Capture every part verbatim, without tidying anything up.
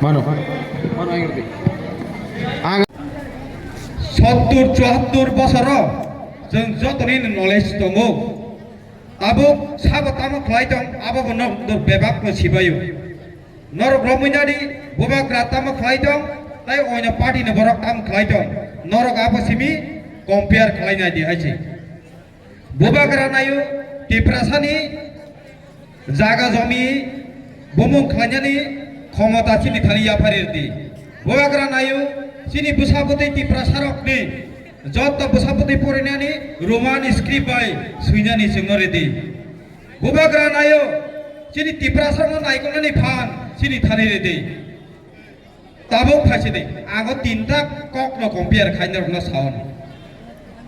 Mano. Ang sottur chuhattur bosoro chwng jotoni knowledge tongo. Tabuk sabo tamo khlai tong, abo bo nok bebak no sibayo. Norok romwi nadi, bubagra tamo khlai tong, tai oino party ni borok tamo khlai tong. Norok abo simi compare khlai nai di hai se. Bubagra nayo, Tiprasani jaga jomi bumung khlainani khomota chini thani yaphari rwdi. Bubagra nayo, chini bwsabwtwi Tiprasarokni jotto bwsabwtwi porinani Roman script bai swinani chwngno rwdi. Bubagra nayo, chini Tiprasarokno naikolnani phan chini thani rwdi. Tabuk phaisidi, ang o tinta kokno compare khainai rokno saon.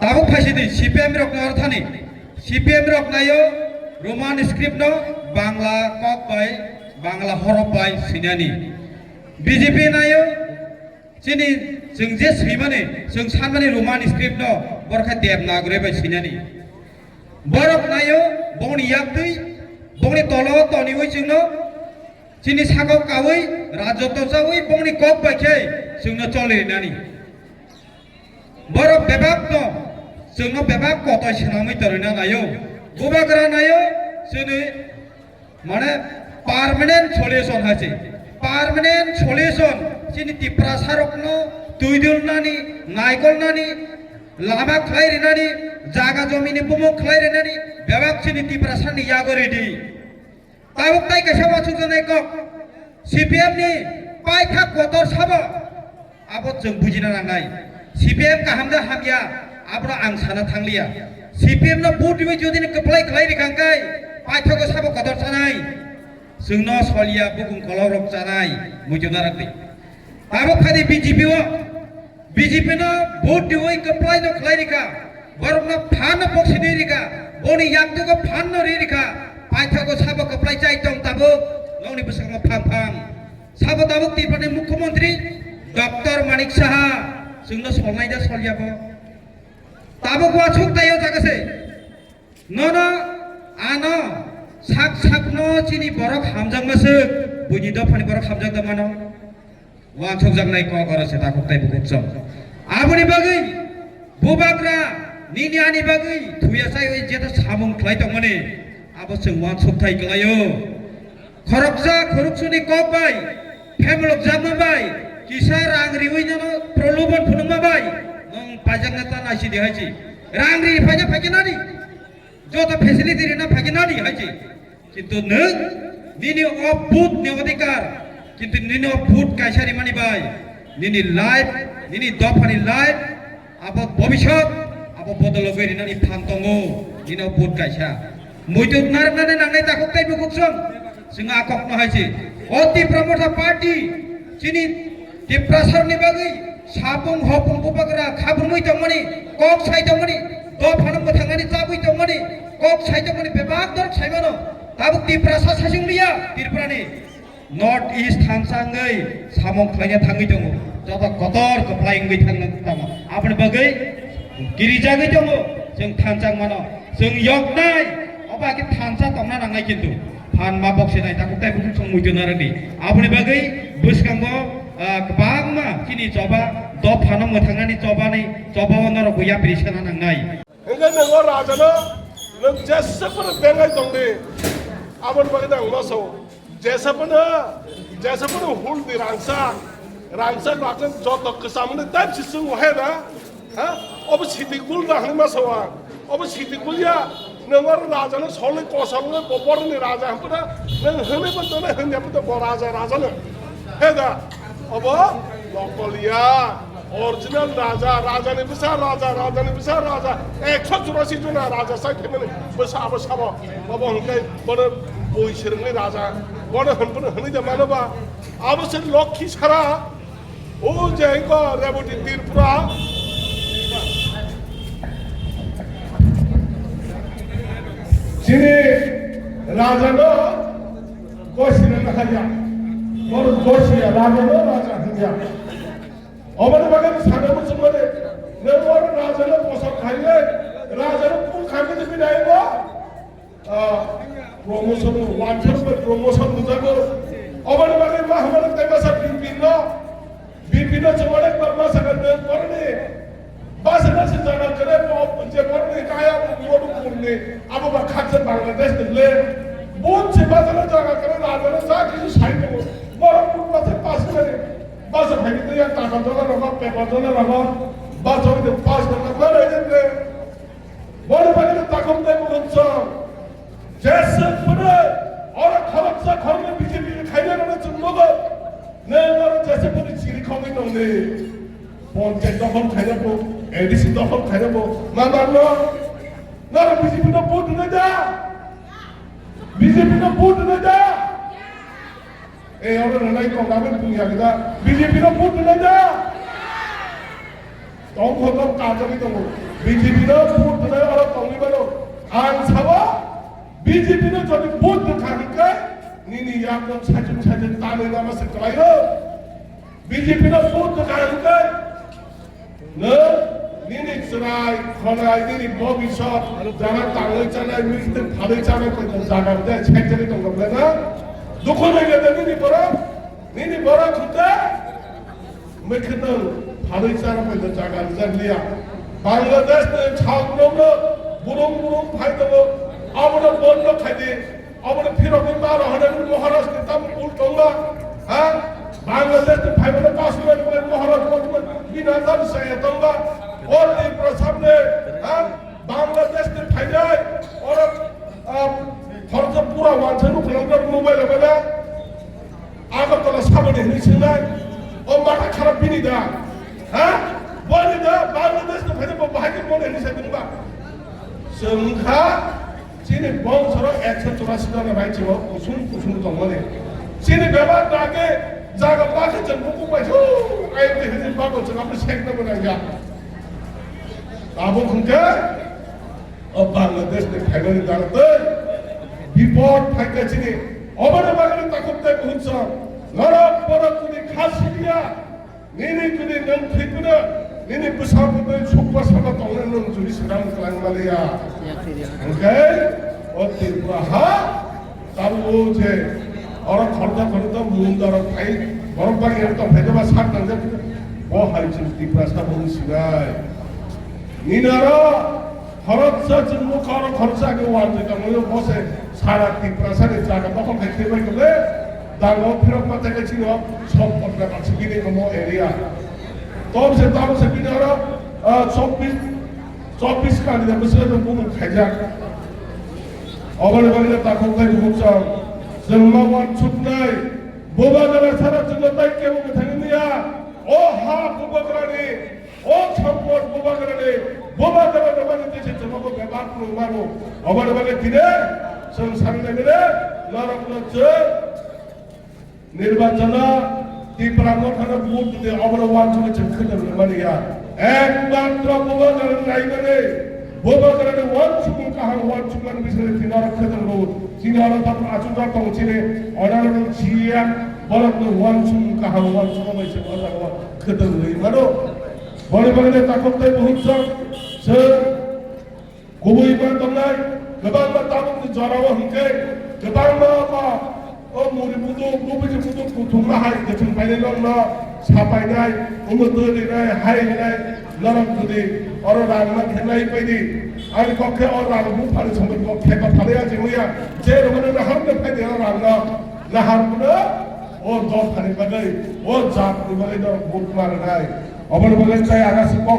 Tabuk phaisidi, C P M rokno aro thani. C P M rok nayo Roman script no Bangla kok bai, Bangla horof bai swinani. B J P nayo chini chwng je swimani, chwng sanmani Roman script no borok khe Devanagari bai swinani. Borok nayo bongni yaktwi, bongni tolo toniwi chwngno chini sakao kaui, rajotto chaui, bongni kok bai khe chwngno choli rinani. Borok bebak no, chwngno bebak kotoi swnamwi torina naio. Bubagra naio, chini, mane, permanent solution hai se. Permanent solution, chini Tiprasarokno twi dulnani, naikolnani, lama khlai rinani, jaga jomini bumung khlai rinani, bebak chini Tiprasani yago ready. Tabuk tai kaisa uansukjaknai kok, C P M ni paithak kotor sabo, abo chwng bujina nangnai. C P M kaham da hamya, abono ang sana thangliya. C P M no vote riwi jodi ni kwplai khlai rikha hwnkhe, paithago sabo kotor sanai. Chwngno soliya, bukung kolok rok chanai, muitu narwkdi. Tabuk phadi B J P o, B J P no vote riwi kwplai no khlai rikha, borok no phan no boksi di rikha, boni yaktugo phan no ri rikha, paithago sabo kwplai chai tong tabuk, nokni bwskango phang phang. Sabo tabuk Tripura ni Mukhyamantri Doctor Manik Saha, chwngno solnai da solya bo? Tabuk uansuk tai o jaga se. Nono ano sak sakno chini borok hamjakma swk, buini dophani borok hamjak da mano. Uansukjaknai kok oro se takhuk tai bukhuk chwng. Aboni bagwi bubagra nini ani bagwi thuya chaiwi jeto samung khlai tongmani abo chwng uansuk thai kwlaio. Khoroksa khoroksuni kok bai, phemlok jakma bai, kisa rang riwi nono prolobon phunukma bai, nwng paijakna ta naisidi hai si. Rang ri phaina phaikhe nani, joto facility rina phaikhe nani hai si. Kintu nwng nini o vote ni odhikar, kintu nini o vote kaisa rimani bai, nini life, nini dophani life, abo bobisot, abo bodologwi rinani phan tongo, nini o vote kaisa. Muitu narwknani nangnai takhuk tai bukhuk chwng, chwng a kokno hai se. O Tipra Motha Party, chini Tiprasarni bagwi, sapung hopung bubagra khabrumwi tongmani, kok sai tongmani, dophano mwthangnani chabwi tongmani, kok sai tongmani bebak dorok saimano, tabuk Tiprasa saichung liya, Tripurani. North East thansa wngwi samung khlaina thangwi tongo, joto kotor kwplai wngwi thangna tongo. Aboni bagwi kirijagwi tongo, chwng thansa wngmano, chwng yoknai, obo hakhe thansa tongna nangnai kintu phan ma bokse nai takhuk tai bukhuk chwng muitu narwkdi. Aboni bagwi bwskango, ah, kwbangma chini choba dophano mwthangnani chobani chobao norokbo yapri sana nangnai. Hingke nwng o rajano nwng jesa phano bengai tongdi, aboni bagwi ang ma sao. Jesa phano, jesa phano hul di rangchak, rangchak rangchak joto kwcham hwnwi type se chwngo he da? Ha? Obo siti kul da hwnwi ma sao ang. Obo siti kul ya, nwng oro rajano solwi kosol wngwi bo boroni raja hwnwi phano nwng hwnwi bo tonwi hwnwi bo raja, rajano. He da? Obo local ya. Original raja, rajani bwsa raja, rajani bwsa raja, ekso churasi jona raja sai thangmani bwsa abo sabo. Abo hwnkhe bono bui swrwngni raja, bono hwn, bono hwnwi de mano ba? Abo se Lokhi Sara, o je ko Reboti Tripura. Chini rajano gosi rwna haya, bono gosi ya, rajano raja hwnya. Oboni bagwi sana muchungmani, nwng oro rajano kosok khainai, rajano kung khainai bini aibo, ah, promotion, one third by promotion mujago. Oboni bagwi ma hwnmani tei masa B P no, B P no chwng onek bar ma sakha nwng boroni basa nasi jaga kwrwi bo je boroni kaya bo modu kurni abo ba khaksa Bangladesh ni le. Bun se basa na jaga kwrwi rajana ja kisu sai tongo. Borok bun basa pas kwrwi basa phaini twi ya taka jona rogo, pepa jona rogo, basa oi de pas na kwrwi de. Borok bagwi takhum tei bukhum song. Jesa phano oro khoroksa khoroknwi B J P ni khaina rwna chwng nogo. Nwng oro jesa phano chiri khogwi tongdi. Ponchayat dokhol khaina bo, A D C dokhol khaina bo. Ma manno? Noro B J P no vote rwnai da? B J P no vote rwnai da? E oro rwnai kok abo buya gida. B J P no vote rwnai da? Tong kho tong kajagwi tongo. B J P no vote rwnai oro tongwi mano. Ang sao B J P no jodi vote rwkha hwnkhe nini yakung sajwk sajwk tanwi lama se kwlaio. B J P no vote rwkha hwnkhe nwng nini chwrai khonai nini bobisot jana tangwi chanai mikitwng phalwi chanai koito jaga de chekjagwi tongkha bwlai na. Dukhu nai nini borok, nini borok hwnkhe. Mwkhwtwng phalwi chana bai da jaga rijak liya. Bangladesh ni chal borok no burung burung phai tongo. Abono bondo khai di. Abono phirok ni maro hwnwi Maharaj ni tamo ul tongma. Ha? Bangladesh ni phai bono Kashmir ni Maharaj ni bina tam saya tongma. O Tripura samne, ha? Bangladesh ni phainai. Oro, ah, khoroksa pura wansa nukho mobile mobile. Agartala saboni hwnwi swngnai, o matha kharap bini da? Ha? Boni da Bangladesh ni phaina bo bahai khe boni hwnwi sai tongba? Chwng kha chini bongsoro ekso churasi jona bai chwng kusung kusung tongmani. Chini bebak da khe jaga ba khe chwng buku bai su ai de hwnwi bago chwng abo sekna bo nangya. Abo hwnkhe O Bangladesh ni phaimani dara tei bipod phaikha chini. Oboni bagwi takhuk tei buhuk song. Norok borok jodi kha siliya, nini jodi nwng thwiphuno, nini bwsa bwtwi sukba saba tongna nwng jodi swnam kwlang maliya. Hwnkhe o Tripura ha Tabuk je oro khoroksa khoroksa mundaro phai borok bari ero tong phai ba sak nangjak bo hai chwng Tiprasa bo sinai. Nini oro khoroksa chwng nukha oro khoroksa age wal je tongmani bo se sara Tiprasa ni jaga dokhol khai khe bai kole dango phirok ma thai chini sok potla baksa bini omo area. Tom se tamo se bini oro, ah, chobbish Chobbish kandida bwswk no bumung khaijak. Oboni bagwi takhuk tei bukhuk chwng. Chwng ma uansuknai. Bubagra sara chwngno tai kebo mwthangwi manya. O ha Bubagrani, o sampot Bubagrani, Bubagra rwmani tei se chwngno bo bebak nung mano. Oboni bagwi tini chwng sangnai mene norokno chwng Nirbachano Tipra Mothano vote de obono uansukwi chwng khwtwng rwmani ya. Ekmatro Bubagrani naimani, Bubagrani uansukmung kaham uansukmani bisingtwi norok khwtwng rw. Chini oro tabuk achukjak tongo chini Honorable C M, borokni uansukmung kaham uansukma bai se o jaga o khwtwng rwi mano. Boni bagwi takhuk tei buhuk chwng, chwng Kubui ma tongnai, kwbangma tabukni jorao hwnkhe, kwbangma ba o muri buduk, bubuji buduk kuthumma hai kwchwng painai nokno sapainai, omo twi rinai, hai rinai, norok jodi oro rang ma khenai paidi, ani kok khe o rang buphani somoi kok khe ba phalai ya chengya, je rwmani nahar khe phaidi o rang no, nahar kuno o dophani bagwi, o jatni bagwi norok vote ma rwnai. Oboni bagwi chai aga si kok